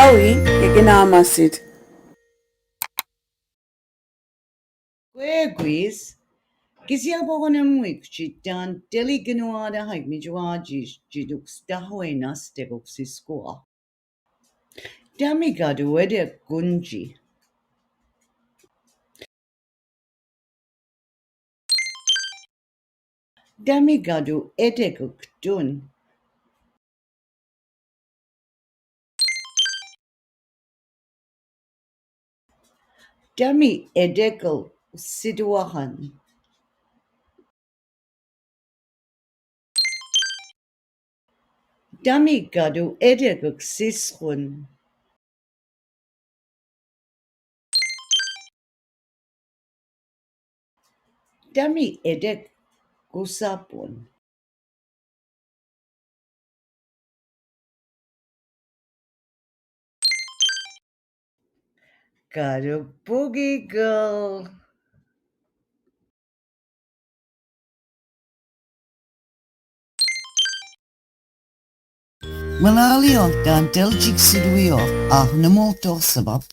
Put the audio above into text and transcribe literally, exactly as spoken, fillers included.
Awi, eke namasit. Kwekwi, kisiapokonemwikchi, tanteli kenuada haik michwa chi, chi duk stahwe nas te kuk siskua. Tami kadu ede kunchi. Tami kadu ede kuktun. Tami edekal siduahan. Tami kadu edekuk siskhun. Tami edek kusapun. Kadu pugikal. Manalio, tantel chik siduio, ah, namoto sabap.